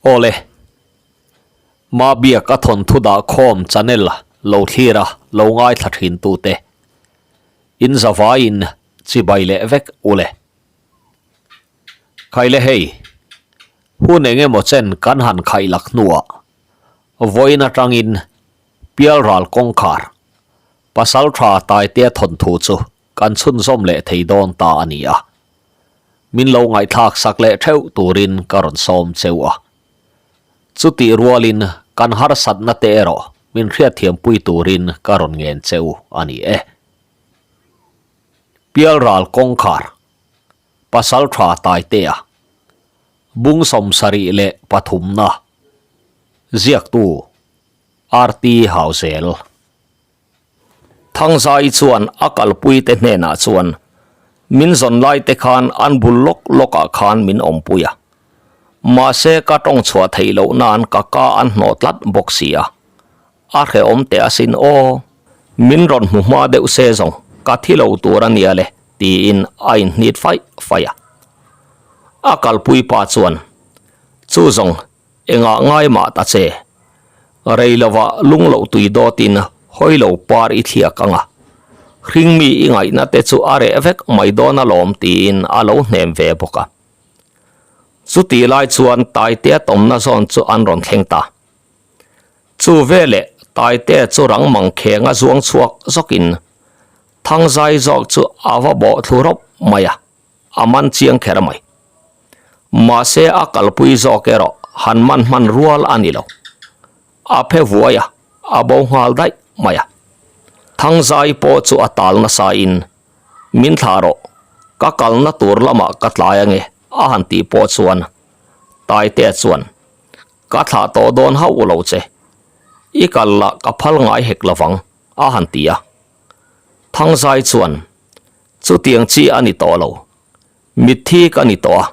Awle, Mabiak a thawnthu dah khawm channel lo thlir a lo ngaithla thin tute, in zavaiin chibai leh vek ule. Khaile hei, hun eng emaw chen kan han khaih lak hnuah vawiin atangin Pialral kawngkhar Pasaltha Taitea thawnthu chu kan chhunzawm leh thei dawn ta a ni a. Min lo ngaihthlak sak leh theuh turin ka rawn sawm cheu a. Chutih rualin kan harsatna te erawh min hriatthiampui turin ka rawn ngen cheu a ni e. Pialral kawngkhar Pasaltha Taitea Bung 73na Ziaktu RT Hauzel. Thangzai chuan a kalpuite hnenah chuan, Min zawn laite khan an bul lawk lawkah khan min awmpui a. Mahse ka tawng chhuah theih loh nan ka ka an hnawh tlat bawk si a. A hrehawm teh asin aw. Min rawn hmu hma deuh se zawng ka thi lo tur a nia le, tiin a inhnit faih faih a. A kalpui pa chuan, Chu zawng Engah ngai mah ta che? Rei lovah lung loh tui dawtin hawi lo par i thliak ang a, hringmi i ngaihna te chu a reh vek mai dawn alawm tiin a lo hnem ve bawk a. Chutih lai chuan Taitea tawmna zawn chu an rawn thleng ta. Chu veleh Taitea chu rang mang khenga zuang chhuak zawkin Thangzai zawk chu a va bawh thlu rawp mai a. A man chiang kher mai. Mahse a kalpui zawk erawh han man hman rual a ni lo. A phe vuai a, a bo nghal daih mai a. Thangzai pawh chu a tal nasa in, Min thlah rawh, ka kalna tur lamah ka tlai ange a han tih pawh chuan Taitea chuan, Ka thlah tawh dawn hauh lo che, i kal lah ka phal ngai hek lovang a han ti a. Thangzai chuan, Chutiang chi a ni tawh lo. Mitthi ka ni tawh a,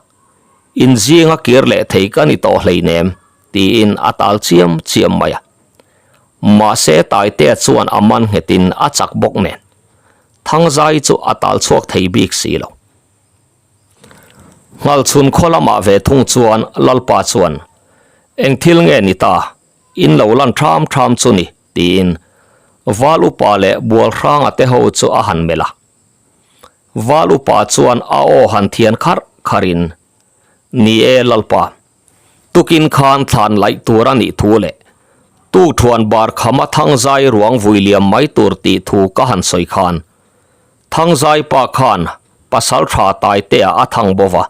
inzinga kir leh thei ka ni tawh hleinem, tiin a tal chiam chiam mai a. Mahse Taitea chuan a man nghetin a chak bawk nen, Thangzai chu a tal chhuak thei bik si lo. Nghalchhun khaw lamah ve thung chuan Lalpa chuan, Eng thil nge ni ta? In lo lan ṭham ṭham chu ni, tiin Val upa leh Bualhranga te ho chu a han melh a. Val upa chuan a aw han thian kharh kharhin, Ni e Lalpa, tukin khan thlan laih tur a nih thu leh tukṭhuan bar khama Thangzai ruang vui liam mai tur tih thu ka han sawi khan Thangzai pa khan Pasalṭha Taitea a thang bo va,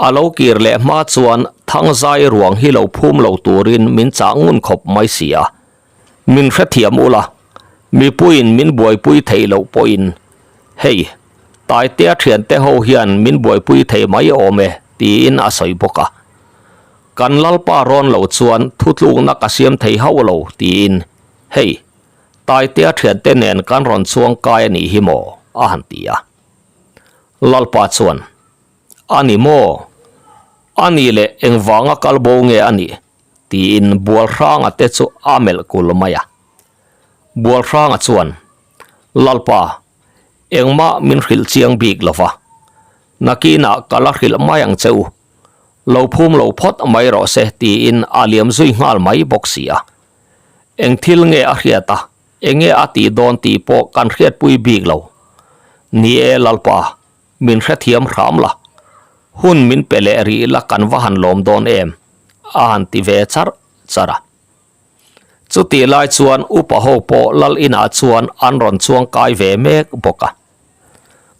a lo kir leh hma chuan Thangzai ruang hi lo phum lo turin min chah ngun khawp mai si a. Min hrethiam ula, mipuiin min buaipui theih loh pawhin hei Taitea thiante ho hian min buaipui thei mai awm e tiin a sawi bawk a. Kan Lalpa rawn lo chuan thutlukna ka siam thei hauh lo tiin hei Taitea thiante nen kan rawn chuang kai a nih hi maw? a han ti a. Lalpa chuan, A ni maw? A nih leh engvanga kal bo nge a nih? tiin Bualhranga te chu a melh kul mai a. Bualhranga chuan, Lalpa, engmah min hrilh chiang bik lo va, nakinah ka la hrilh mai ang che u. Lo phum lo phawt mai rawh se tiin a liam zui nghal mai bawk si a. Eng thil nge a hriat a, enge a tih dawn tih pawh kan hriatpui bik lo. Ni e Lalpa, min hrethiam hram la, hun min pe leh rih la kan va han lawm dawn em? a han ti ve char char a. Chutih lai chuan upa ho pawh lal inah chuan an rawn chuang kai ve mek bawk a.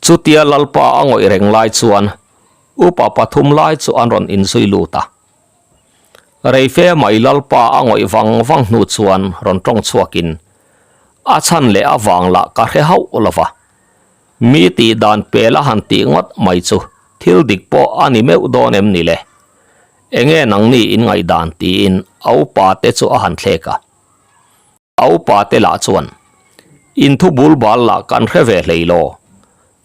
Chutia Lalpa a ngawih reng lai chuan upa pathum lai chu an rawn inzui lut a. Reife mai Lalpa a ngawih vang vang hnu chuan rawn tawng chhuakin, A chhan leh a vang lah ka hre hauh lo va, mi tih dan pel a han tih ngawt mai chu thil dik pawh a ni meuh dawn em ni le? Enge nangni in ngaihdan tiin a upa te chu a han thlek a. A upa te lah chuan, In thu bul bal lah kan hre ve hlei lo.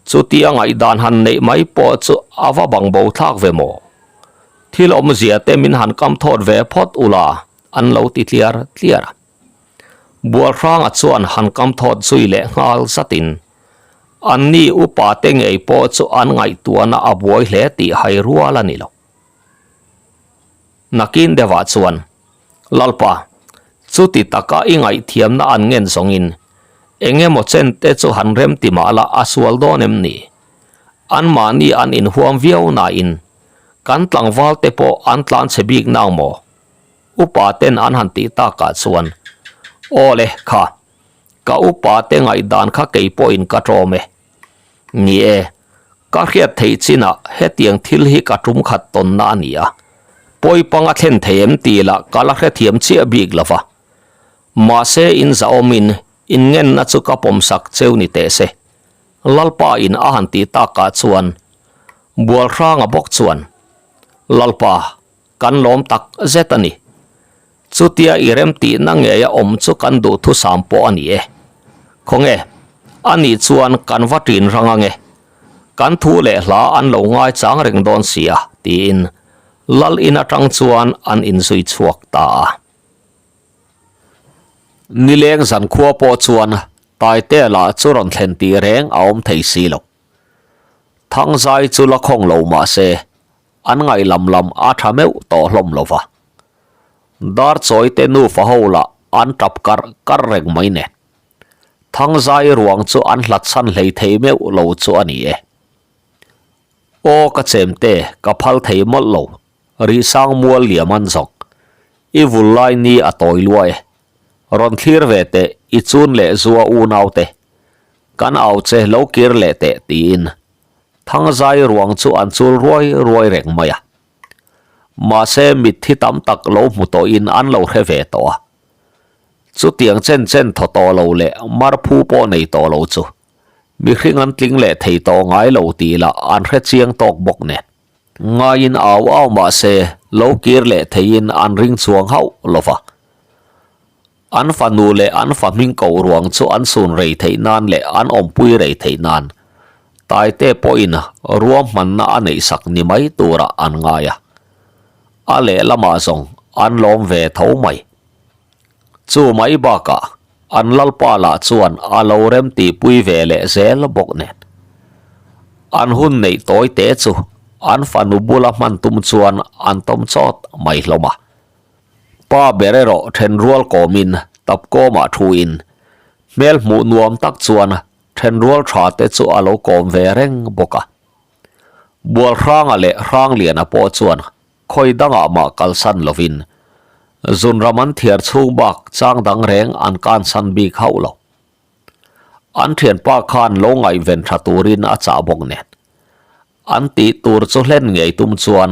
Chutia ngaihdan han neih mai pawh chu a va bang bo thlak ve maw? Thil awmzia te min han kam thawt ve phawt ula, an lo ti tliar tliar a. Bualhranga chuan han kam thawt zui leh nghal zatin, Anni upa te ngei pawh chu an ngaihtuahna a buai hle tih hai rual a ni lo. Nakin deuhah chuan, Lalpa, chuti taka i ngaihthiamna an ngen zawngin eng emaw chen te chu han rem ti mah la a sual dawn em ni? Anmahni an inhuam viau nain kan tlangval te pawh an tlan chhe bik nang maw? Upa ten an han tih takah chuan, Aw le, kha, ka upa te ngaihdan kha kei pawhin ka ṭawm e. Ni e, ka hriat theih chinah hetiang thil hi ka tum khat tawnna a ni a, pawi panga thlen thei em tih lah ka la hrethiam chiah bik lo va. Mahse in zahawmin in ngenna chu ka pawmsak cheu ni teh se. Lalpa in a han tih takah chuan Bualhranga bawk chuan, Lalpa, kan lawm tak zet a ni. Chutia i remtihna ngeia awm chu kan duhthusam pawh a ni e. Khawnge, a nih chuan kan va ṭin rang ange. Kan thu leh hla an lo ngaichang reng dawn si a, tiin Lal in aṭang chuan an inzui chhuak ta a. Nileng zankhua pawh chuan Taitea lah chu rawn thlen tih reng a awm thei si lo. Thangzai chu la khawng lo mah se, An ngaih lam lam a tha meuh tawh hlawm lo va. Dar chawi te nufa ho lah an tap karh karh reng mai nen. Thangzai ruang chu an hlat chhan hlei thei meuh lo chu a ni e. Aw ka chem te, ka phal thei mawlh lo, Rihsang mual liam an zawng. I vul lai ni a tawi lua e. Rawn thlir ve teh i chun leh zua unau te. Kan au che lo kir leh teh tiin Thangzai ruang chu an chul ruai ruai reng mai a. Mahse mitthi tam tak lo hmu tawhin an lo hre ve tawh a. Chutiang chen chen thaw tawh lo leh marphu pawh nei tawh lo chu mihring an tling leh thei tawh ngai lo tih lah an hre chiang tawk bawk nen. Ngaiin au au mahse lo kir leh theiin an ring chuang hauh lo va. An fanu leh an fa hming koh ruang chu an sun rei theih nan leh an awmpui rei theih nan Taite pawhin ruahmanna a neihsak ni mai turah an ngai a. A lehlamah zawng an lawm ve tho mai. Chu mai bakah an lalpa lah chuan a lo rem tihpui ve leh zel bawk nen. An hun neih tawi te chu an fanu bula hman tum chuan an tawm chawt mai hlawm a. Pa ber erawh thenrual kawmin tapkawmah thuin hmel hmuh nuam tak chuan thenrual tha te chu a lo kawm ve reng bawk a. Bualhranga leh Hrangliana pawh chuan khawi dangah mah kalsan lovin zunram an thiar chhung bak chang dang reng an kansan bik hauh lo. An thianpa khan lo ngaihven tha turin a chah bawk nen. An tih tur chu hlen ngei tum chuan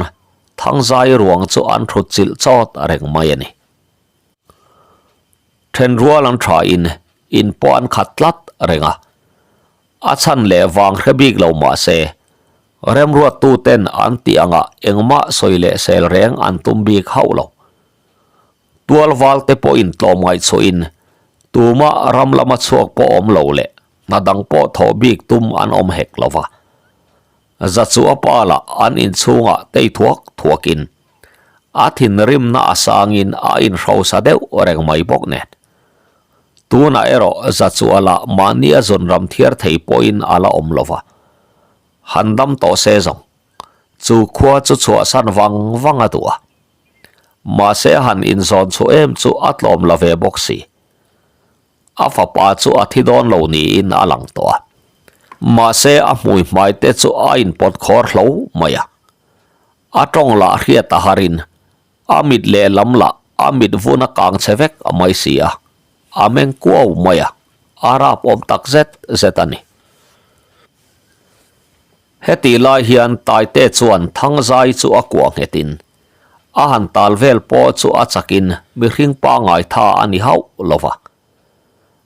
Thangzai ruang chu an thut chilh chawt reng mai a ni. Thenrual an thain in pawh an khat tlat reng a, a chhan leh vang hre bik lo mah se, remruattuten an tih angah engmah sawi leh sel reng an tum bik hauh lo. Tualval te pawhin tlawmngaih chhuahin tumah ram lama chhuak pawh awm lo leh hna dang pawh thawh bik tum an awm hek lo va. Zachu a pa lah an inchhungah tei thuak thuakin a thinrimna a sangin a inhrosa deuh reng mai bawk nen. Tunah erawh Zachu a lah mahni a zunram thiar thei pawhin a la awm lo va. Han dam tawh se zawng chu khua chu chhuahsan vang vang a duh a. Mahse han inzawn chhuah em chu a tlawm la ve bawk si. A fapa chu a thi dawn lo niin a lang tawh a. Mahse a hmui hmai te chu a inpawt khawr hlo mai a. A tawng lah hriat a harin a mit lehlam lah a mit vun a kang chhe vek mai si a. A meng kuau mai a, a rap awm tak zet zet a ni. Hetih lai hian Taite chuan Thangzai chu a kuah nghetin a han tal vel pawh chu a chakin mihring pangngai tha a ni hauh lo va.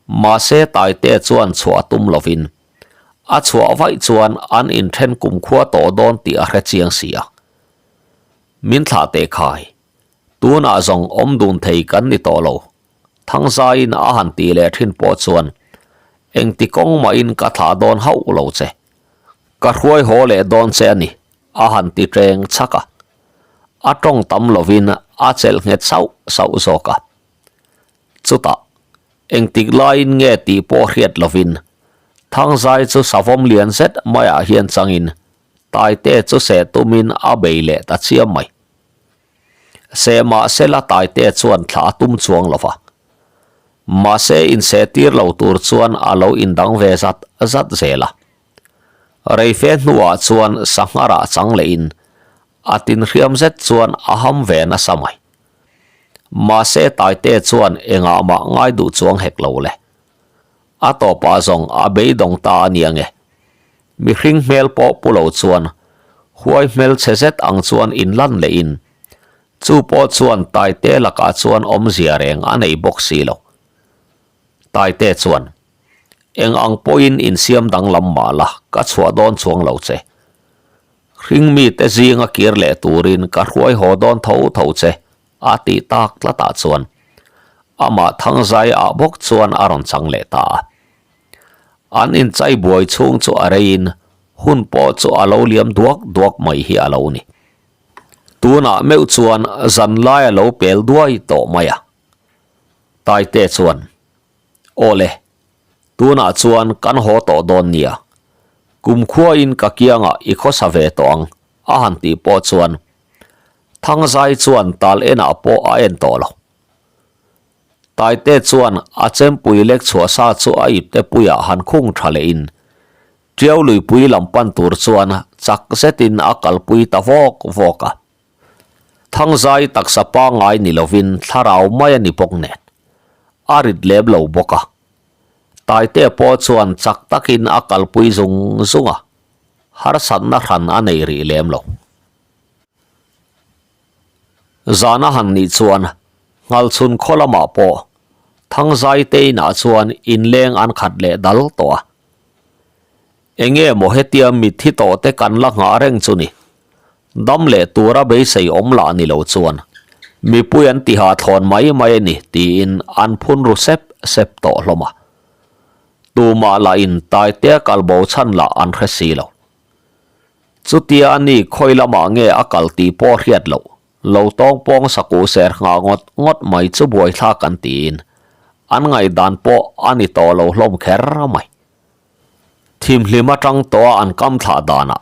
Mahse Taite chuan chhuah tum lovin a chhuah vaih chuan an inthen kumkhua tawh dawn tih a hre chiang si a. Min thlah teh khai, tunah zawng awm dun thei kan ni tawh lo. Thangzaiin a han tih leh thin pawh chuan engti kawng mahin ka thlah dawn hauh lo che. Ka hruai haw leh dawn che a ni, a han ti ṭeng chhak a. A ṭawng tam lovin a chelh nghet sauh sauh zawk a. Chutah, engtik laiin nge tih pawh hriat lovin Thangzai chu savawm lian zet maiah hian changin Taite chu seh tumin a bei leh ta chiam mai. Seh mahsela Taitea chuan thla a tum chuang lo va. Mahse inseh tir lo tur chuan a lo indang ve zat zat zel a. Reife hnuah chuan sangha rah chang lehin a tinhriam zet chuan a ham ve nasa mai. Mahse Taitea chuan engah mah ngai duh chuang hek lo le. A tawpah zawng a beidawng ta a nia nge. Mihring hmel pawh pu lo chuan huai hmel chhe zet ang chuan inlan lehin chu pawh chuan Taite lakah chuan awmzia reng a nei bawk si lo. Taite chuan, Eng ang pawhin insiam danglam mah la, ka chhuah dawn chuang lo che. Hring mite zinga kir leh turin ka hruai haw dawn tho tho che, a tih tak tlatah chuan amah Thangzai ah bawk chuan a rawn chang leh ta a. An inchai buai chhung chu a reiin hun pawh chu a lo liam duak duak mai hi a lo ni. Tunah meuh chuan zanlai a lo pel duai tawh mai a. Taite chuan, Aw le, tunah chuan kan haw tawh dawn nia. Kumkhuain ka kiangah i khawsa ve tawh ang, a han tih pawh chuan Thangzai chuan tal enah pawh a en tawh lo. Taite chuan a chempui lek chhuah sa chu a ipte puiah han khung tha lehin Tiau luipui lam pan tur chuan chak zetin a kalpui ta vawk vawk a. Thangzai taksa pangngai ni lovin thlarau mai a ni bawk nen a rit lem lo bawk a. Taite pawh chuan chak takin a kalpui zung zung a, harsatna hran a nei rih lem lo. Zana han nih chuan Nghalchhun khaw lamah pawh Thangzai te inah chuan inleng an khat leh dal tawh a. Enge maw hetia mitthi tawh te kan la nghah reng chu ni. Dam leh tura beisei awm lah ni lo chuan mipui an tiha thlawn mai mai a ni tiin an phun ru sep sep tawh hlawm a. Tumah lah in Taitea kalbo chhan lah an hre si lo. Chutia a ni khawi lamah nge a kal tih pawh hriat loh, lo tawng pawng sakuh ser nghah ngawt ngawt mai chu buaithlak an tiin an ngaihdan pawh a ni tawh lo hlawm kher mai. Thimhlim atang tawha an kam thlah danah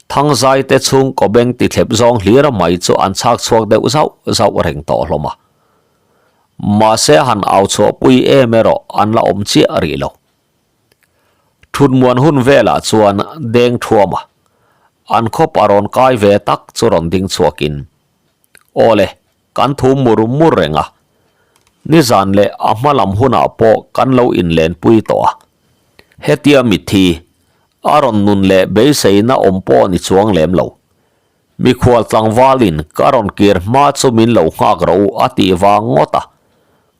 Thangzai te chhungkaw beng ti thlep zawng hlir mai chu an chhak chhuak deuh zauh zauh reng tawh hlawm a. Mahse han au chhuahpui em erawh an la awm chiah rih lo. Thutmuan hun velah chuan deng thuam a, an khawp a rawn kai ve tak chu rawn ding chhuakin, Aw le, kan thu mur mur reng a, nizan leh a hma lam hunah pawh kan lo inlenpui tawh a, hetia mitthi a rawn nun leh beiseina awm pawh ni chuang lem lo. Mikhual tlangvalin ka rawn kir hma chu min lo nghak rawh u a tih vang ngawt a,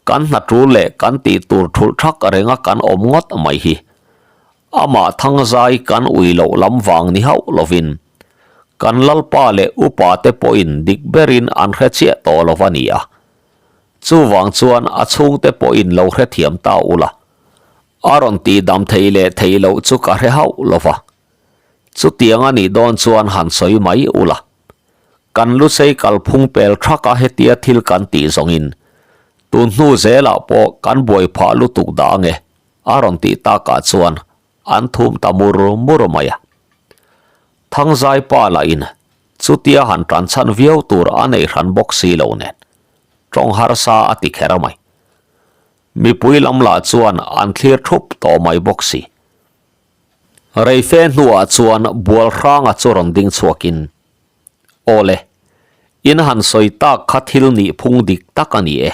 kan hna tul leh kan tih tur thulh thak renga kan awm ngawt mai hi amah Thangzai kan ui loh lam vang ni hauh lovin kan lalpa leh upa te pawhin dik berin an hre chiah tawh lo va ni a, chuvang chuan a chhungte pawhin lo hrethiam ta ula a rawn tihdam thei leh thei loh chu ka hre hauh lo va. Chutiang a nih dawn chuan han sawi mai ula. Kan Lusei kalphung pel thak a hetia thil kan tih zawngin tun hnu zelah pawh kan buai phah lutuk dah ange a rawn tih takah chuan an thum ta mur mur mai a. Thangzai pa lahin chutia han tan chhan viau tur a nei hran bawk si lo nen tawng harsa a ti kher mai. Mipui lam lah chuan an thlir thup tawh mai bawk si. Reife hnuah chuan Bualhranga chu rawn ding chhuakin, Aw le, in han sawi tak kha thil nih phung dik tak a ni e.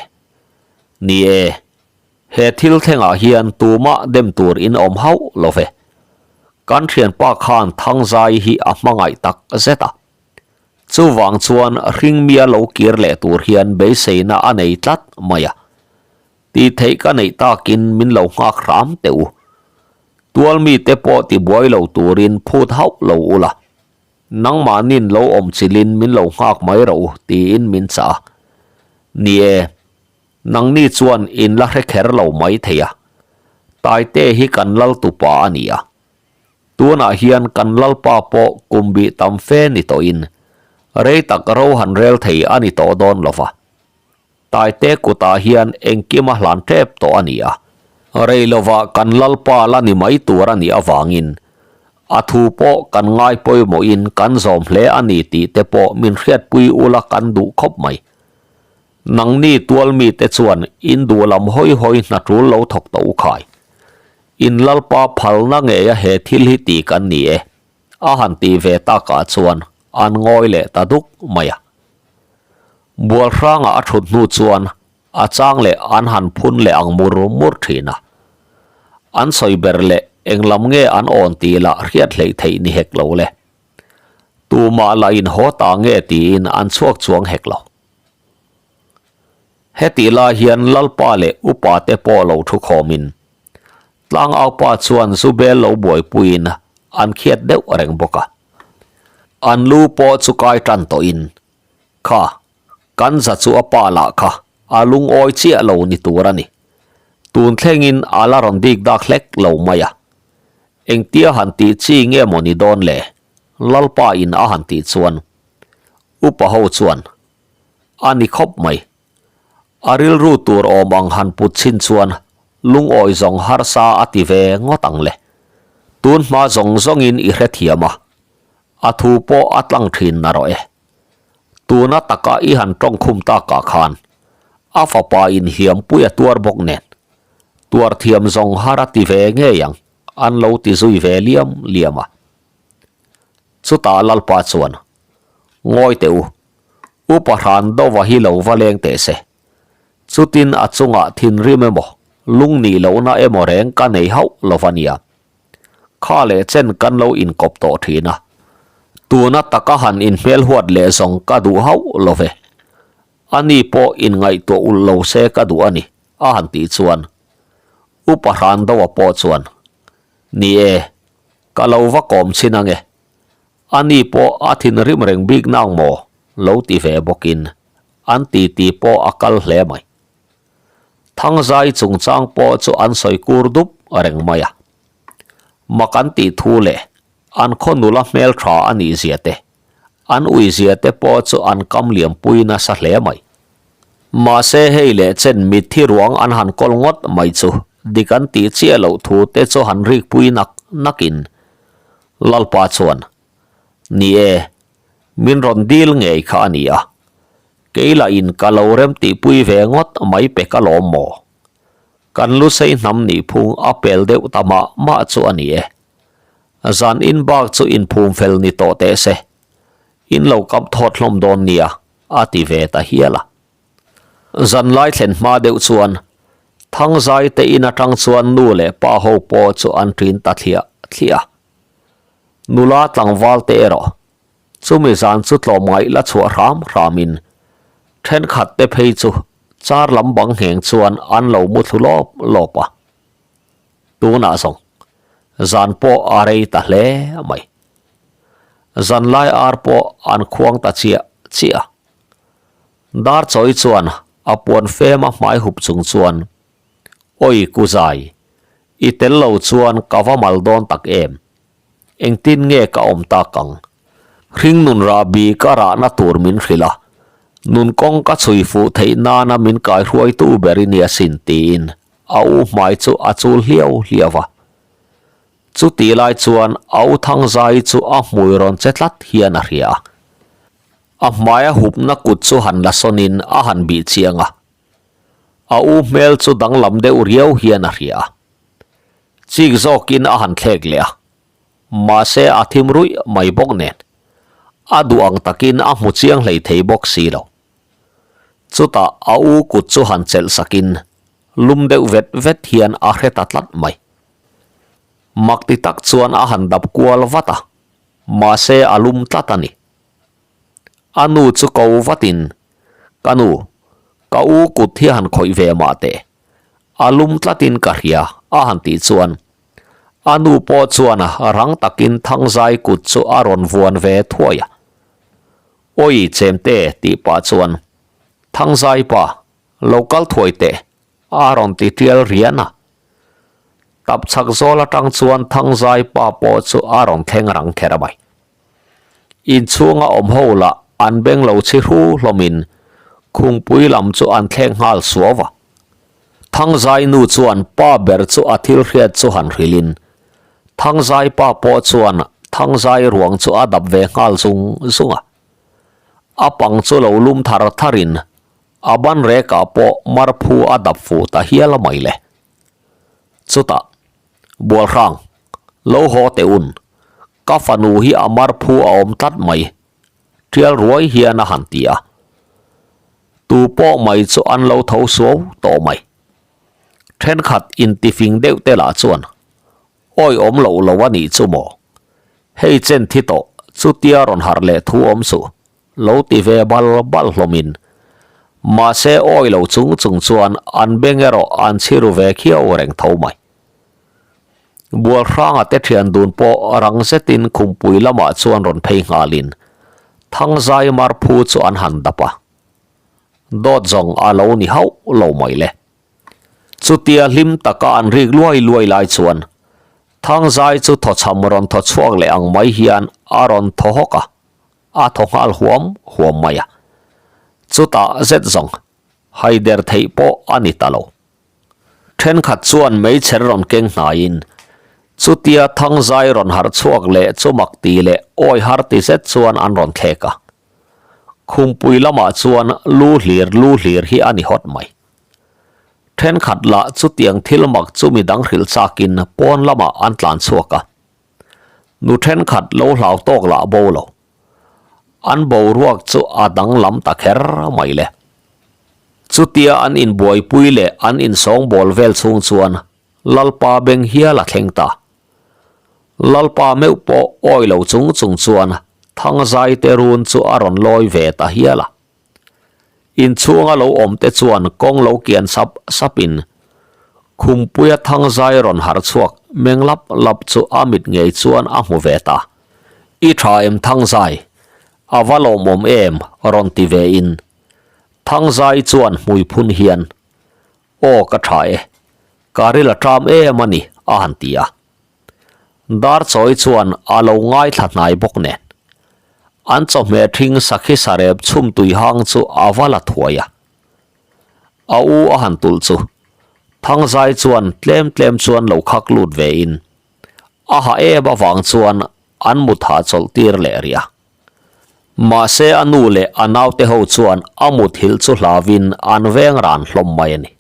Ni e, he thil thlengah hian tumah dem tur in awm hauh lo ve. Kan thianpa khan Thangzai hi a hmangaih tak zet a. Chuvang chuan hringmia lo kir leh tur hian beiseina a nei tlat mai a. Tih theih ka neih takin min lo nghak hram teh u. Tual mite pawh ti buai lo turin phut hauh lo ula. Nangmahnin lo awm chilhin min lo nghak mai rawh u tiin min chah a. Ni e, nangni chuan in la hre kher lo mai thei a. Taite hi kan lal tupa a ni a. Tunah hian kan lalpa pawh kum bih tam fe ni tawhin rei tak ro han rel thei a ni tawh dawn lo va. Taite kutah hian engkim a hlan tep tawh a ni a, rei lovah kan Lalpa la ni mai tur a nih avangin a thu pawh kan ngai pawimawhin kan zawm hle a ni tih te pawh min hriatpui ula kan duh khawp mai. Nangni tual mite chuan in duh lam hawi hawi hna tul lo thawk tawh u khai. In Lalpa phalna ngeia he thil hi ti kan ni e, a han ti ve takah chuan an ngawi leh ta duk mai a. Bual hranga a thut hnu chuan a chang leh an han phun leh ang mur mur thin a. An sawi ber leh eng lam nge an awn tih lah hriat hleih theih ni hek lo le. Tumah lah in haw ta nge tiin an chhuak chuang hek lo. Hetih lai hian Lalpa leh upa te pawh lo thu khawmin Tlangaupa chuan Zubel lo buaipuiin an khiat deuh reng bawk a. An lu pawh chu kai tan tawhin, Kha, kan za chu a pa lah kha a lungawi chiah lo ni tur a ni. Tun thlengin a la rawn dik dak hlek lo mai a. Engtia han tih chi nge maw ni dawn le? Lalpa in a han tih chuan upa ho chuan a ni khawp mai. A rilru tur awm ang han put chhin chuan lungawi zawng harsa a ti ve ngawt ang le. Tun hma zawng zawngin i hrethiam a, a thu pawh a tlang thin na rawh e. Tuna taka i han tawngkhum takah khan a fapa in hliampui a tuar bawk nen tuar thiam zawng har a ti ve ngei ang an lo ti zui ve liam liam a. Chutah Lalpa chuan, Ngawi teh u, Upa hran dova hi lo va leng teh se. Chutin a chungah thinrim emaw, lung nih lohna emaw reng ka nei hauh lo va nia. Kha leh chen kan lo inkawp tawh thin a. Tuna taka han inhmel huat leh zawng ka duh hauh lo ve. Ani pawh inngaihtuah ulh lo se ka duh a ni, a han tih chuan. Upa hran dova pawh chuan, Ni e, ka lo va kawm chhin ange. Ani pawh a thinrim reng bik nang maw? lo ti ve bawkin an titi pawh a kal hle mai. Thangzai chungchang pawh chu an sawi kur dup reng mai a. Mak an tih thu leh an khaw nula hmel tha a nih zia te, an ui zia te pawh chu an kam liam pui nasa hle mai. Mahse hei leh chen mitthi ruang an han kawl ngawt mai chu dik an tih chiah loh thu te chu han rik pui nak nakin Lalpa chuan, Ni e, min rawn dil ngei kha a ni a, kei lah in ka lo rem tihpui ve ngawt mai pek alawm maw? Kan lusei hnam nih phung a pel deuh ta mah mah chu a ni e. Zan in bak chu inphum fel ni tawh teh se, in lo kap thawt hlawm dawn nia, a ti ve ta hial a. Zanlai thlen hma deuh chuan Thangzai te in atang chuan nu leh pa ho pawh chu an ṭin ta thliah thliah a. Nula tlangval te erawh chumi zan chu tlawmngaih la chhuah hram hramin thenkhat te phei chu char lam bang ngheng chuan an lo mu thlu lawp lawp a. Tunah zawng zan pawh a rei ta hle mai. Zanlai ar pawh an khuang ta chiah chiah a. Dar chawi chuan a puan fem a hmai hup chung chuan, Awi ku zai, i tel lo chuan ka va mal dawn tak em? Engtin nge ka awm tak ang? Hringnun rahbi ka rahna tur min hrilh a, nun kawng ka chhui fuh theih nana min kaihruaitu ber i nia sin tiin a u hmai chu a chul hliau hliau a. Chutih lai chuan a u Thangzai chu a hmui rawn che tlat hian a hria a. A hmaia hupna kut chu han la sawnin a han bih chiang a. A u hmel chu danglam deuh riau hian a hria a. Chik zawkin a han thlek leh a. Mahse a thim ruih mai bawk nen. A duh ang takin a hmu chiang hlei thei bawk si lo. Chutah a u kut chu han chelh sakin lum deuh vet vet hian a hre ta tlat mai. Mak ti tak chuan a han dap kual vat a. Mahse a lum tlat a ni. A nu chu ko vatin, Ka nu, ka u kut hi han khawih ve mah teh. A lum tlatin ka hria, a han tih chuan. A nu pawh chuan rang takin Thangzai kut chu a rawn vuan ve thuai a. Awi chemte tih pah chuan, Thangzai pa, lo kal thuai teh, a rawn ti tial rian a. Tap chhak zawl atang chuan Thangzai pa pawh chu a rawn thleng rang kher mai. Inchhunga awm ho lah an beng lo chhi hru hlawmin khungpui lam chu an thleng nghal suau a. Thangzai nu chuan pa ber chu a thil hriat chu han hrilhin Thangzai pa pawh chuan Thangzai ruang chu a dap ve nghal zung zung a. A pang chu lo lum thar tharin. A ban rekah pawh marphu a dap fuh ta hial mai le. Chutah, Bualhrang, lo haw teh un, ka fanu hi a marphu a awm tlat mai, tial ruai hian a han ti a. Tu pawh mai chu an lo tho suau tawh mai. Thenkhat intifing deuh te lah chuan, Awi awm loh lo a nih chu maw? Hei chen thi tawh, chutia rawn harh leh thu awm suh, lo ti ve bal bal hlawmin. Mahse awi lo chung chung chuan an beng erawh an chhiru ve khiau reng tho mai. Bualhranga te thian dun pawh rang zetin khumpui lamah chuan rawn phei nghalin Thangzai marphu chu an han dap a. Dawt zawng a lo ni hauh lo mai le. Chutia hlim taka an rik luai luai lai chuan Thangzai chu thawchham rawn thaw chhuak leh ang mai hian a rawn thaw hawk a. A thaw nghal huam huam mai a. Chutah zet zawng haider theih pawh a ni ta lo. Thenkhat chuan meichher rawn keng hnaiin chutia Thangzai rawn harh chhuak leh chu mak ti leh awi har ti zet chuan an rawn thlek a. Khumpui lamah chuan lu hlir lu hlir hi a ni hawt mai. Thenkhat lah chutiang thil mak chu midang hrilh chakin pawn lamah an tlan chhuak a. Nu thenkhat lo hlau tawk lah bo lo. An boruak chu a danglam ta kher mai le. Chutia an inbuaipui leh an insawngbawl vel chhung chuan Lalpa beng hial a thleng ta. Lalpa meuh pawh awi lo chung chung chuan Thangzai te run chu a rawn lawi ve ta hial a. Inchhunga lo awm te chuan kawng lo kian sap sap in Khumpuia Thangzai rawn harh chhuak meng lap lap chu a mit ngei chuan a hmu ve ta. I tha em Thangzai? A va lawmawm em? rawn ti ve in Thangzai chuan hmui phun hian Aw ka tha e, ka ril a ṭam em a ni a han ti a. Darchawi chuan a lo ngaithla hnai bawk nen. An chawhmeh ṭhing sakhi sarep chhum tui hang chu a va la thuai a. A u a han tulh chu Thangzai chuan tlem tlem chuan lo khak lut ve in a ha em avang chuan an mut hahchawlh tir leh rih a. Mahse a nu leh a naute ho chuan a muthilh chu hlauin an veng ran hlawm mai a ni.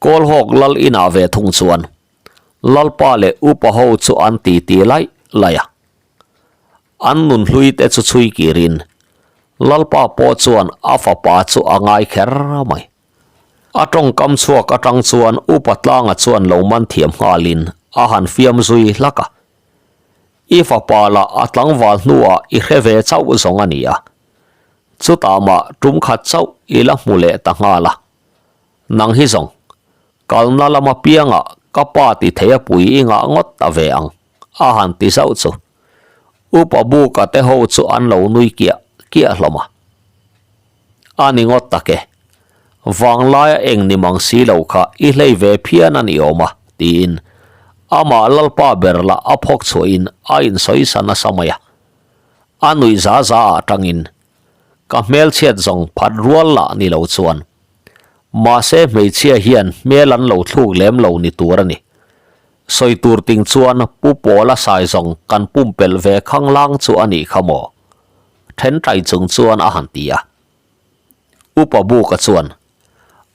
Kawlhawk lal inah ve thung chuan Lalpa leh upa ho chu an titi laih laih a. An nun hlui te chu chhui kirin Lalpa pawh chuan a fapa chu a ngai kher mai. A tawngkam chhuak atang chuan upa tlanga chuan lo man thiam nghalin a han fiam zui hlak a. I fapa lah a tlangval hnuah i hre ve chauh zawng a ni a. Chutah mah tum khat chauh i la hmu leh ta nghal a. Nang hi zawng, kalna lama piangah ka pa ti thei a pui i ngah ngawt ta ve ang, a han ti zauh chu. Upa Buka te ho chu an lo nui kiah kiah hlawm a. A ni ngawt tak e, vanglaia eng ni mang si lo kha i hlei ve phian a ni awm a, tiin amah Lalpa ber lah a phawk chhuahin a insawi sa nasa mai a. A nuih za za ah tangin Ka hmelchhiat zawng phat rual lah ni lo chuan. Mahse hmeichhia hian hmel an lo thluk lem lo ni tur a ni. Sawi tur ting chuan Pu Pawla sai zawng kan pumpelh ve khanglang chu a nih kha maw? Then tai chung chuan a han ti a. Upa Buka chuan,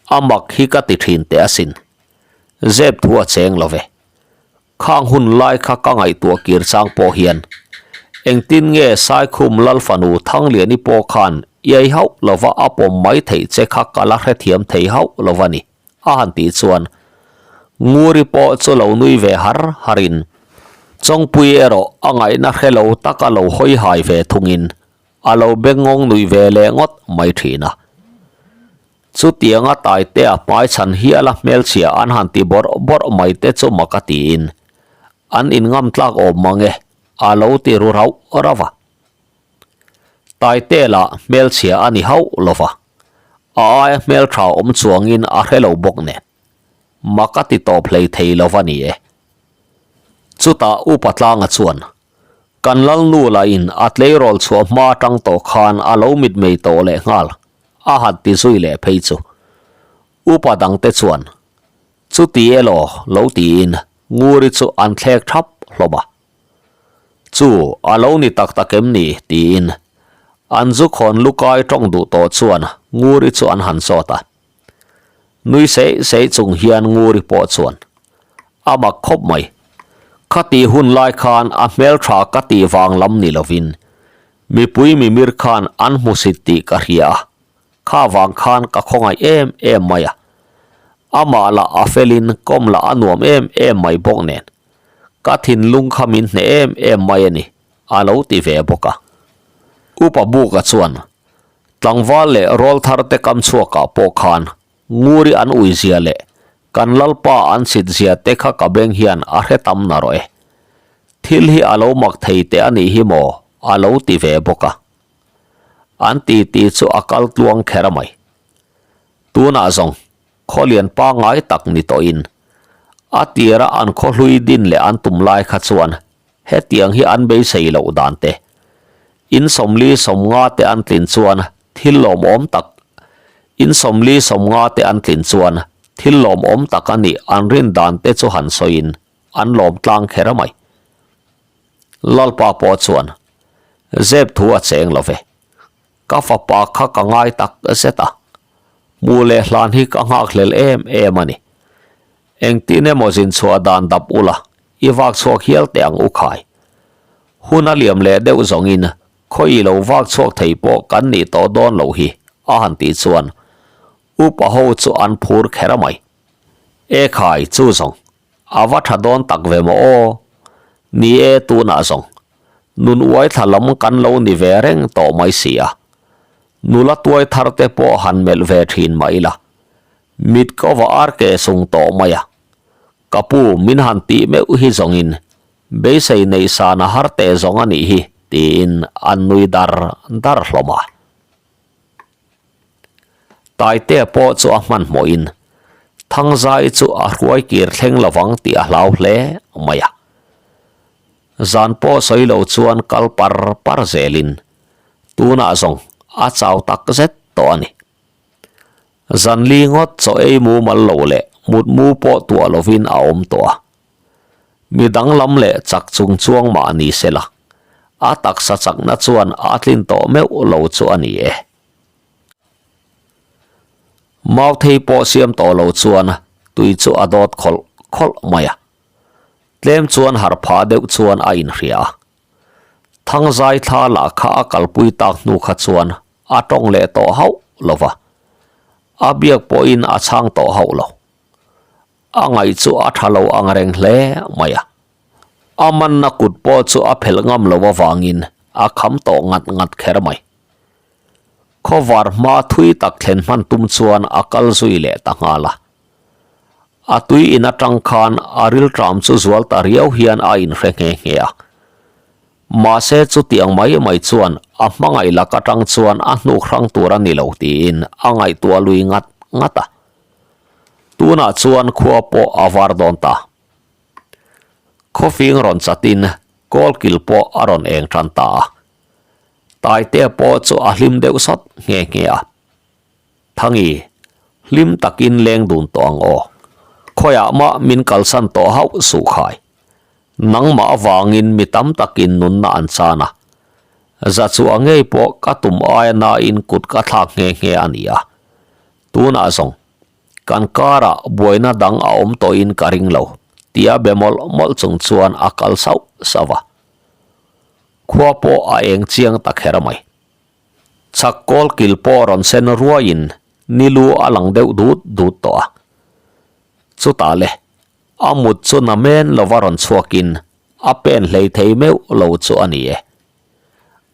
A mak hi ka ti thin teh asin. Zep thu a cheng lo ve. Khang hun lai kha ka ngaihtuah kir chang pawh hian engtin nge Saikhum Lal fanu Thangliani pawh khan iai hauh lova a pawm mai theih che kha ka la hrethiam thei hauh lova ni a han tih chuan Nguri pawh chu lo nui ve har harin Chawngpui erawh a ngaihna hre lo taka lo hawi hai ve thungin a lo bengngawng nui ve leh ngawt mai thin a. Chutianga Taitea hmaichhan hiala hmelchhia an han ti bawrh bawrh mai te chu mak a tiin an inngam tlak awm mang e, a lo ti ru rauh rauh a. Taitea lah hmelchhia a ni hauh lo va, a aia hmeltha awm chuangin a hre lo bawk nen mak a ti tawp hlei thei lo va ni e. Chutah Upa Tlanga chuan Kan Lalnu lahin a tleirawl chhuah hma atang tawh khan a lo mitmei tawh leh nghal a han ti zui leh phei chu. Upa dangte chuan, Chuti elaw lo tiin Nguri chu an thlek thap hlawm a. Chu a lo ni tak tak em ni? tiin. An zu khawn lukai tawng duh tawh chuan Nguri chu an han zawt a. Nui seih seih chung hian Nguri pawh chuan, A mak khawp mai. Khati hun lai khan a hmeltha ka tih vang lam ni lovin mipui mimir khan an hmusit tih ka hria a, kha vang khan ka khawngaih em em mai a. Amah lah a felin kawm lah a nuam em em mai bawk nen ka thinlung kha min hneh em em mai a ni. A lo ti ve bawk a. Upa Buka chuan tlangval leh rawlthar te kam chhuakah pawh khan Nguri an ui zia leh kan Lalpa an chhit zia te kha ka beng hian a hre tam na rawh e. Thil hi a lo mak thei teh a nih hi maw a lo ti ve bawk a. An ti ti chu a kal tluang kher mai. Tunah zawng Khawlian pangngai tak ni tawhin a tira an khawhlui din leh an tum lai kha chuan hetiang hi an beisei loh dan te, in 40 50 te an tlin chuan thil lawmawm tak in 40 50 te an tlin chuan thil lawmawm tak a nih an rin dan te chu han sawiin an lawm tlang kher mai. Lalpa pawh chuan zep thu a cheng lo ve. Ka fapa kha ka ngai tak zet a, hmuh leh hlan hi ka nghakhlel em em a ni. Engtin emaw zin chhuah dan dap ula, i vak chhuak hial teh ang u khai. Hun a liam leh deuh zawngin khawi lo vak chhuak thei pawh kan nih tawh dawn loh hi, a han tih chuan upa ho chu an phur kher a mai. E khai, chu zawng, a va tha dawn tak ve maw aw? Ni e, tunah zawng, Nun uai thla lam kan lo ni ve reng tawh mai si a, nula tuai thar te pawh han melh ve thin mah ila, mit ka va ar ke sung tawh mai a, ka pu min han tih meuh hi zawngin beisei neih san a har teh zawng a nih hi tiin an nui dar dar hlawm a. Taitea pawh chu a hmanhmawhin Thangzai chu a hruai kir thleng lovang tih a hlau hle mai a. Zan pawh sawi lo chuan kal par par zelin tunah zawng a chau tak zet tawh a ni. Zan li ngawt chaw ei mumal lo leh mutmu pawh tuah lovin a awm tawh a. Mi danglam leh chak chung chuang mah ni se la, a taksa chakna chuan a tlin tawh meuh lo chu a ni e. Mauthei pawh siam tawh lo chuan tui chu a dawt khawlh khawlh mai a. Tlem chuan harh phah deuh chuan a inhria a. Thangzai thla lah kha a kalpui tak hnu kha chuan a tawng leh tawh hauh lo va, a biak pawhin a chhang tawh hauh lo. A ngaih chu a tha lo ang reng hle mai a. A manna kut pawh chu a phelh ngam lo avangin a kham tawh ngat ngat kher mai. Khawvar hma thui tak thlen hman tum chuan a kal zui leh ta nghal a. A tui in atang khan a rilṭam chu zual ta riau hian a inhre nghe nghe a. Mahse chutiang mai mai chuan a hmangaih lak atang chuan a hnuk hrang tur a ni lo tiin a ngaihtuah lui ngat ngat a. Tunah chuan khua pawh a var dawn ta. Khawfing rawn chatin kawlkil pawh a rawn eng tan ta a. Taitea pawh chu a hlim deuh sawt nghe nghe a. Thangi, hlim takin leng dun tawh ang aw. Khawiah mah min kalsan tawh hauh suh khai. Nangmah avangin mi tam takin nunna an chan a. Za chu a ngei pawh ka tum aia nain kut ka thlak nghe nghe a ni a. Tunah zawng, kan karah buaina dang a awm tawhin ka ring lo, tia be mawlh mawlh chung chuan a kal sauh sauh a. Khua pawh a eng chiang ta kher mai. Chhak kawl kil pawh rawn sen ruaiin ni lu a lang deuh dut dut tawh a. Chutah le, a mut chu na men lova rawn chhuakin a pen hlei thei meuh lo chu a ni e.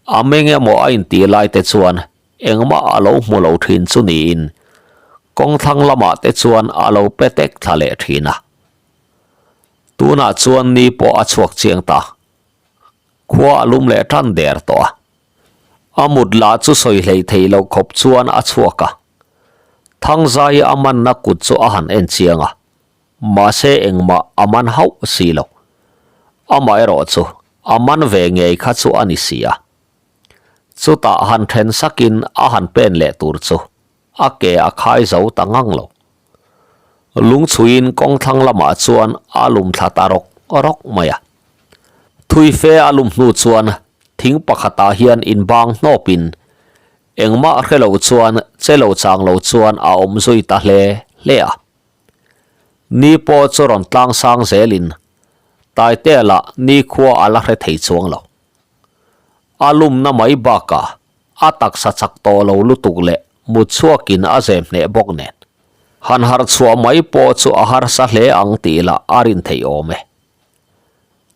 A meng emaw a intih lai te chuan engmah a lo hmu lo thin chu niin kawng thlang lamah te chuan a lo pe tek thla leh thin a. Tunah chuan ni pawh a chhuak chiang ta. Khua a lum leh tan der tawh a. A mut lah chu sawi hlei thei loh khawp chuan a chhuak a. Thangzai a manna kut chu a han en chiang a, mahse engmah a man hauh si lo. Amaherawh chu a man ve ngei kha chu a ni si a. Chutah han then sakin a han pen leh tur chu a ke a khai zo ta ngang lo. Lungchhuiin kawng thlang lamah chuan a lum thla ta rawk rawk mai a. Thui fe a lum hnu chuan thing pakhatah hian inbang hnawpin. Engmah hre lo chuan che lo chang lo chuan a awm zui ta hle hle a. Ni pawh chu rawn tlang sang zelin Taitea lah nikhua a la hre thei chuang lo. A lumna mai bakah a taksa chak tawh lo lutuk leh mut chhuakin a zem hneh bawk nen han harh chhuah mai pawh chu a harsa hle ang tih lah a rin theih awm e.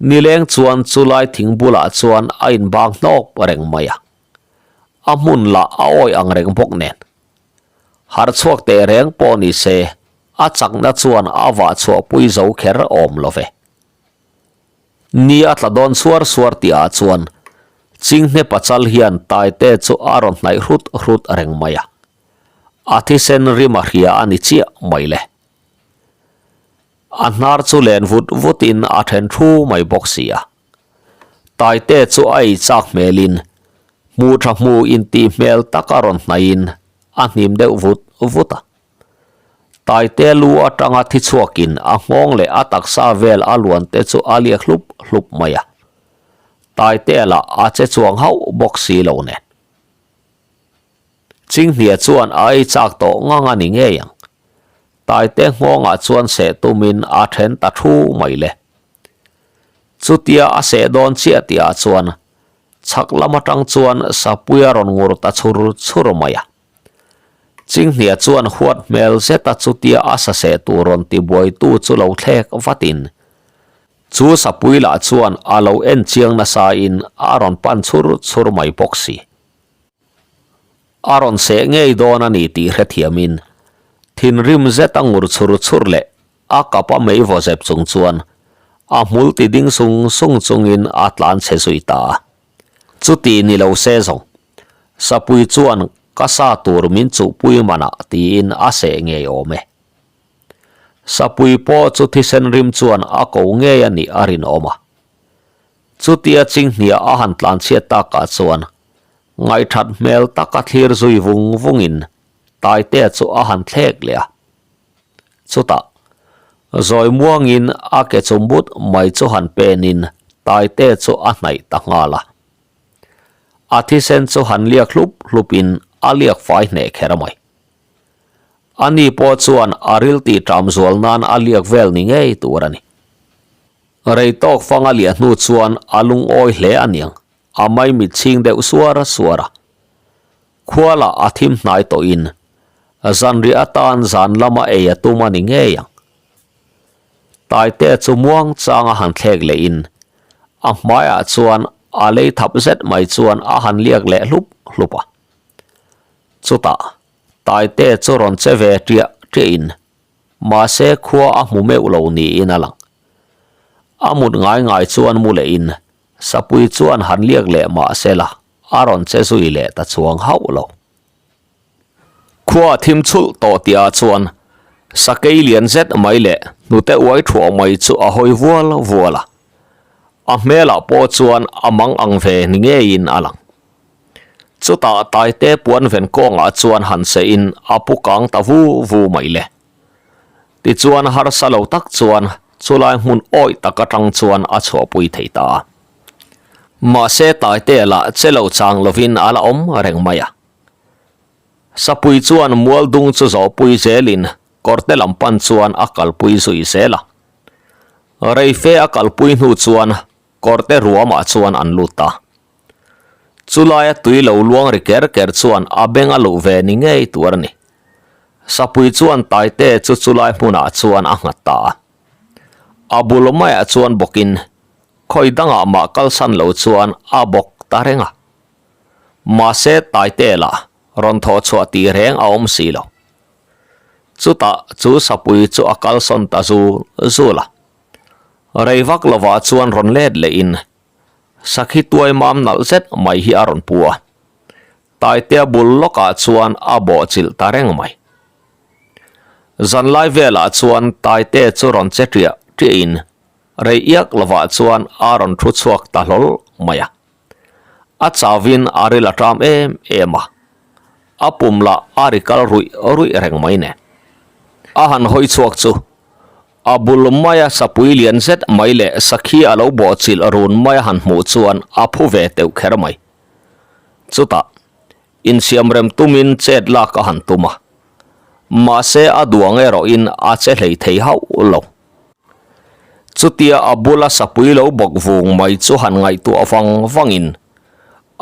Nileng chuan chulai thing bulah chuan a inbang hnawk reng mai a. A hmun lah a awi ang reng bawk nen. Harh chhuak teh reng pawh ni se, a chakna chuan a vah chhuah pui zo kher awm lo ve. Ni a tla dawn suar suar tihah chuan Chinghne pachal hian Taite chu a rawn hnaih hrut hrut reng mai a. A thisen rim a hria a ni chiah mai le. A hnar chu len vut vutin a then thu mai bawk si a. Taite chu a ei chak hmelin hmu tha hmu intih hmel tak a rawn hnaihin a hnim deuh vut vut a. Taite lu atanga thi chhuakin a nghawng leh a taksa vel a luan te chu a liak hlup hlup mai a. Taite lah a che chuang hauh bawk si lo nen. Chinghnia chuan a ei chak tawh ngang a ni ngei ang. Taite nghawngah chuan seh tumin a then ta thu mai le. Chutia a seh dawn chiah tihah chuan chhak lam atang chuan sapui a rawn ngur ta chhur chhur mai a. Chinghnia chuan huat hmel zeta chutia a sa seh tur rawn tibuaitu chu lo thlek vatin chu sapui lah chuan a lo en chiang nasain a rawn pan chhur chhur mai bawk si. A rawn seh ngei dawn a ni tih hrethiamin thinrim zet a ngur chhur chhur leh a kap a mei vaw zep chung chuan a hmul ti ding sung sung chungin a tlan chhe zui ta a. Chuti ni lo se zawng, Sapui chuan ka sa tur min chuhpui manah tiin a seh ngei awm e. Sapui pawh chu thisen rim chuan a ko ngei a nih a rinawm a. Chutia Chinghnia a han tlanchhiat takah chuan Ngaihthat hmel taka thlir zui vung vungin Taitea chu a han thlek leh a. Chutah, zawi muangin a ke chum but mai chu han penin Taitea chu a hnaih ta nghal a. A thisen chu han liak hlup hlupin a liak fai hneh kher mai. Ani pawh chuan a ril tih ṭam zual nan a liak vel ni ngei tur a ni. Rei tawk fang a liah hnu chuan a lungawi hle a niang. A maimit chhing deuh suar suar a. Khualah a thim hnai tawhin zanriah atan zan lama ei a tum a ni ngei ang. Taite chu muang changa han thlek lehin a hmaiah chuan a lei thap zet mai chuan a han liak leh hlup hlup a. Chutah Taite chu rawn che ve ṭiah ṭiahin mahse khua a hmu meuh lo niin a lang. A mut ngai ngai chuan mu lehin Sapui chuan han liak leh mah se la, a rawn che zui leh ta chuang hauh lo. Khua thim chhulh tawh tihah chuan sakei lian zet mai leh hnute uai thuah mai chu a hawi vual vual a. A hmelah pawh chuan a mang ang ve ni ngeiin a lang. Chutah Taite puan ven kawngah chuan han sehin a pu kang ta vu vu mai le. Tichuan harsa lo tak chuan chulai hmun awih tak atang chuan a chhuahpui thei ta a. Mahse Taite lah che lo chang lovin a la awm reng mai a. Sapui chuan mual dung chu zawhpui zelin kawrte lam pan chuan a kalpui zui zel a. Reife a kalpui hnu chuan kawrte ruamah chuan an lut ta. Chulaia tui lo luang ri ker ker chuan a beng a luh ve ni ngei tur a ni. Sapui chuan Taite chu chulai hmunah chuan a nghat ta a. A bul maiah chuan bawkin khawi dangah mah kalsan lo chuan a bawk ta reng a. Mahse Taite lah rawn thawh chhuah tih reng a awm si lo. Chutah chu sapui chu a kalsawn ta zul zul a. Rei vak lovah chuan rawn let lehin Sakhi tuai mam nalh zet mai hi a rawn pu a, Taitea bul lawkah chuan a bawh chilh ta reng mai. Zanlai velah chuan Taitea chu rawn che ṭiah ṭiahin rei iak lovah chuan a rawn thu chhuak ta hlawl mai a. A chauvin a ril a ṭam em em a, a pum lah a ri kal ruih ruih reng mai nen. A han hawi chhuak chu A bul maia sapui lian zet mai leh sakhi a lo bawhchilh run maia han hmuh chuan a phu ve teuh kher mai. Chutah, Insiamrem tumin chet lak a han tum a, mahse a duang erawhin a che hlei thei hauh lo. Chutia a bula sapui lo bawk vung mai chu han ngaihtuah vang vangin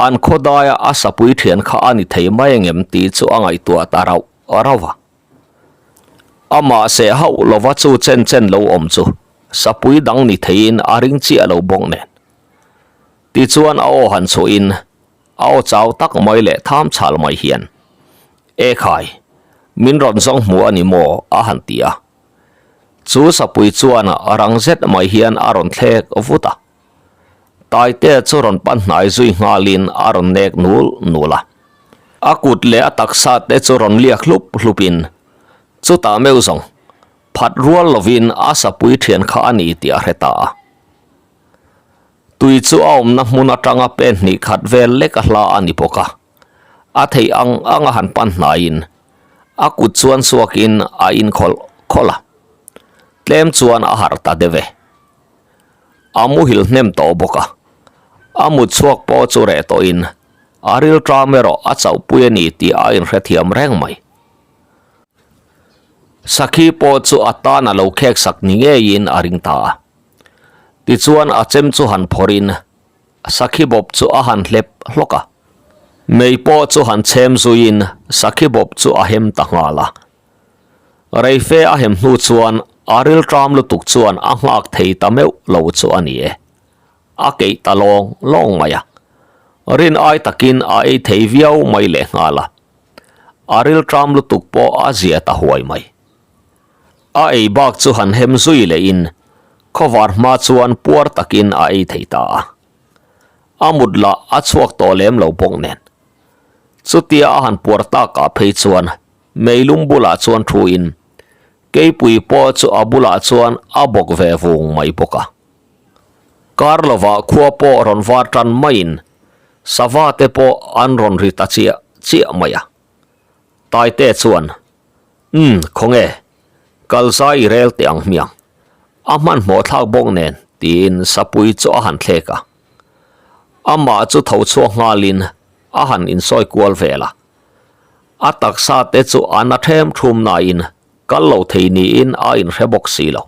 an khawdaia a sapui thian kha a ni thei mai engem tih chu a ngaihtuah ta rauh rauh a. Amah seh hauh lova chu chen chen lo awm chu sapui dang ni theiin a ring chiah lo bawk nen. Tichuan a aw han chhuahin A aw chau tak mai leh tham chhal mai hian, E khai, min rawn zawng hmu a ni maw? a han ti a. Chu sapui chuan rang zet mai hian a rawn thlek vut a. Taitea chu rawn pan hnai zui nghalin a rawn nek nul nul a. A kut leh a taksa te chu rawn liak hlup hlupin, chutah meuh zawng, phat rual lovin a sapui thian kha a ni tih a hre ta a. Tui chu a awmna hmun atanga pen hnih khat vel lek a hla a ni bawk a, a theih ang anga han pan hnaiin a kut chuan chhuakin a inkhawlh khawlh a, tlem chuan a harh ta deuh e. A muhil hnem tawh bawk a, a mut chhuak pawh chu reh tawhin a rilṭam erawh a chauhpui a ni tih a inhrethiam reng mai. Sakhi pawh chu a tan a lo khek sak ni ngeiin a ring ta a. Tichuan a chem chu han phawrhin sakhi bawp chu a han hlep hlawk a. Mei pawh chu han chhem zuiin sakhi bawp chu a hem ta nghal a. Reife a hem hnu chuan a rilṭam lutuk chuan a nghak thei ta meuh lo chu a ni e. A keih ta lawng lawng mai a. Rin ai takin a ei thei viau mai lehnghal a. A rilṭam lutuk pawh a zia ta huai mai. A ei bak chu han hem zui lehin khawvar hma chuan puar takin a ei thei ta a. A mut lah a chhuak tawh lem lo bawk nen. Chutia a han puar takah phei chuan meilum bulah chuan thuin keipui pawh chu a bulah chuan a bawk ve vung mai bawk a. Kar lovah khua pawh rawn var tan maiin sava te pawh an rawn ri ta chiah chiah mai a. Taite chuan Umm, khawnge, kal zai i rel teh ang hmiang. A hmanhmawh thlak bawk nen, tiin Sapui chu a han thlek a. Amah chu tho chhuak nghalin a han insawi kual vel a. A taksa te chu a na them thum nain kal lo thei niin a inhre bawk si lo.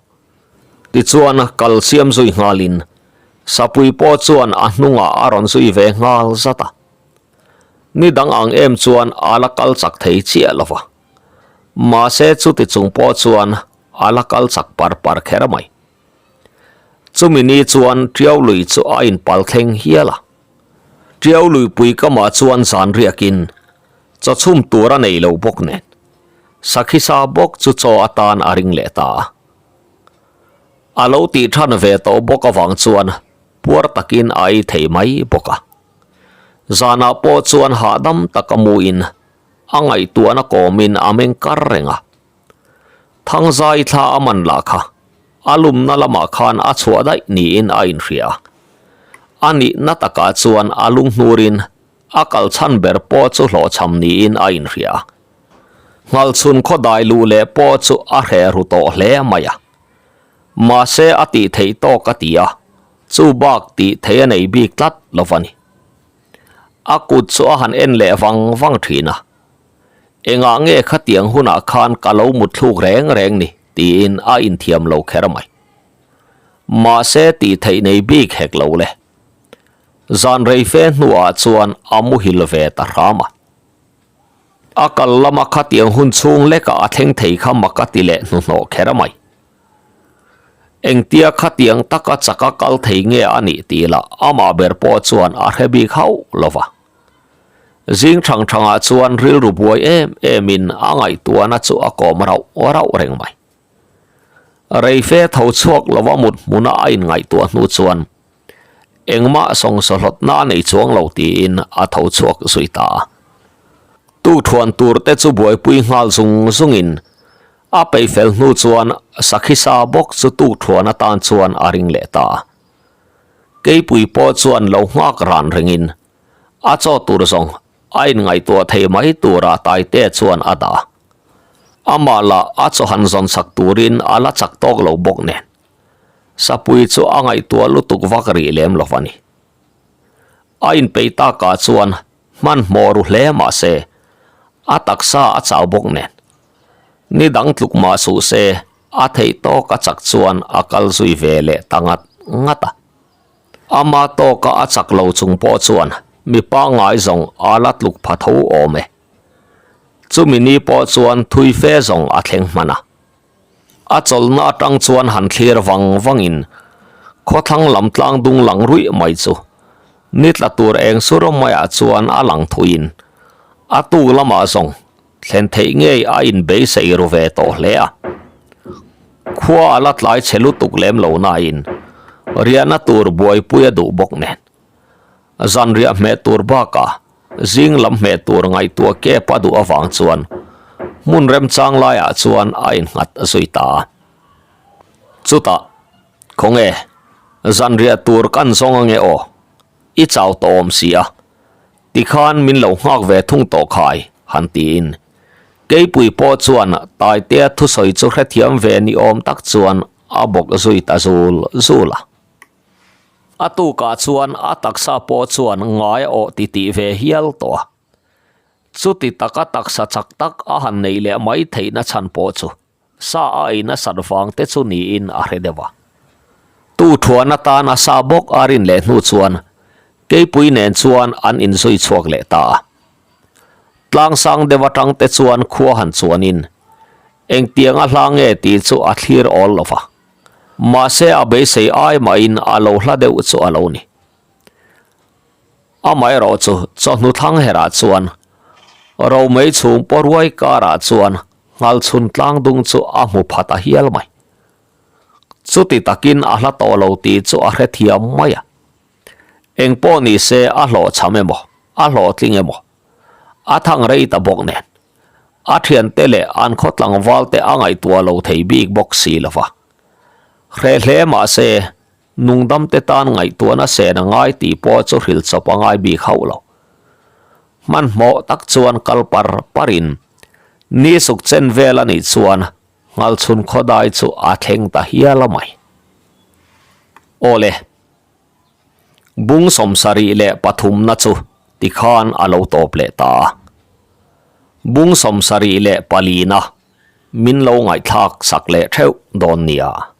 Tichuan kal siam zui nghalin Sapui pawh chuan a hnungah a rawn zui ve nghal zat a. Ni dang ang em chuan a la kal chak thei chiah lo va. Mahse chuti chung pawh chuan a la kal chak par par kher mai. Chumi ni chuan Tiau lui chu a inpal thleng hial a. Tiau luipui kamah chuan zan riakin chaw chhum tur a nei lo bawk nen Sakhisa bawk chu chaw atan a ring leh ta a. A lo tih than ve tawh bawk avang chuan puar takin a ei thei mai bawk a. Zanah pawh chuan hahdam taka muin a ngaihtuahna kawmin a meng kar reng a. Thangzai thla a man lah kha a lumna lamah khan a chhuah daih niin a inhria a. A nihna takah chuan a lunghnurin a kal chhan ber pawh chu hlawhchham niin a inhria a. Nghalchhun khawdai luh leh pawh chu a hreh ru tawh hle mai a. Mahse a tih theih tawk a ti a, chu bak tih theih a nei bik tlat lo va ni. A kut chu a han en leh vang vang thin a, Engah nge khatiang hunah khan ka lo mut thluk reng reng ni? tiin a inthiam lo kher mai. Mahse tih theih nei bik hek lo le. Zan rei fe hnuah chuan a muhil ve ta hram a. A kal lama khatiang hun chhung lekah a thleng thei kha mak a ti leh hnuhnawh kher mai. Engtia khatiang taka chaka kal thei nge a nih tih lah amah ber pawh chuan a hre bik hauh lo va. Zing thang thangah chuan rilru buai em emin a ngaihtuahna chu a kawm rauh rauh reng mai. Reife tho chhuak lova mut hmuna a inngaihtuah hnu chuan Engmah sawngsawhlawtna a nei chuang lo tiin a tho chhuak zui ta a. Tukthuan tur te chu buaipui nghal zung zungin a peih fel hnu chuan Sakhisa bawk chu tukthuan atan chuan a ring leh ta a. Keipui pawh chuan lo nghak ran ringin a chaw tur zawng a inngaihtuah thei mai tura Taitea chuan a dah a. Amah lah a chaw han zawn sak turin a la chak tawk lo bawk nen. Sapui chu a ngaihtuah lutuk vak rih lem lo a ni. A inpeih takah chuan Hmanhmawh ru hle mah se, a taksa a chau bawk nen. Ni dang tluk mah suh se, a theih tawk a chak chuan a kal zui ve leh ta ngat ngat a. Ama tawka a chak lo chung pawh chuan mi pangngai zawng a la tluk pha tho awm e. Chumi ni pawh chuan thui fe zawng a thleng hman a. A chawlhna atang chuan han thlir vang vangin khawthlang lam tlang dung lang ruih mai chu ni tla tur eng sur maiah chuan a lang thuiin a tuk lamah zawng thlen theih ngei a inbeisei ru ve tawh hle a. Khua a la tlai chhe lutuk lem lo nain riahna tur buaipui a duh bawk nen zanriah hmeh tur bakah Zing lam hmeh tur ngaihtuah kep a duh avang chuan hmun remchang laiah chuan a innghat zui ta a. Chutah, Khawnge, zanriah tur kan zawng ange aw, i chau tawh awm si a, tikhan min lo nghak ve thung tawh khai, han tiin Keipui pawh chuan Taitea thusawi chu hrethiam ve ni awm tak chuan a bawk zui ta zul zul a. A tukah chuan a taksa pawh chuan ngai a awh titih ve hial tawh a. Chuti taka taksa chak tak a han neih leh mai theihna chhan pawh chu sa a ei nasat vang te chu niin a hre deuh a. Tu thuan atan a sa bawk a rin leh hnu chuan Keipui nen chuan an inzui chhuak leh ta a. Tlangsang deuh atang te chuan khua han chuanin engtiang a hla nge tih chu a thlir awl lo va. Mahse a beisei ai mahin a lo hla deuh chu a lo ni. Amaherawh chu chawhnu thlang herah chuan Romei chhung pawruai karah chuan Nghalchhun tlangdung chu a hmu pha ta hial mai. Chuti takin a hla tawh lo tih chu a hrethiam mai a. Engpawh ni se a hlawhchham emaw, a hlawhtling emaw, a thang rei ta bawk nen a thiante leh an khaw tlangval te a ngaihtuah lo thei bik bawk si lo va. Hreh hle mah se nungdam te tan ngaihtuahna sen a ngai tih pawh chu hrilh chawp a ngai bik hauh lo. Hmanhmawh tak chuan kal par par in ni suk chen vel a nih chuan Nghalchhun khawdai chu a thleng ta hial a mai. Awle. Bung 73 na chu tikhan a lo tawp leh ta a. Bung 74 na min lo ngaihthlak sak leh theuh dawn nia.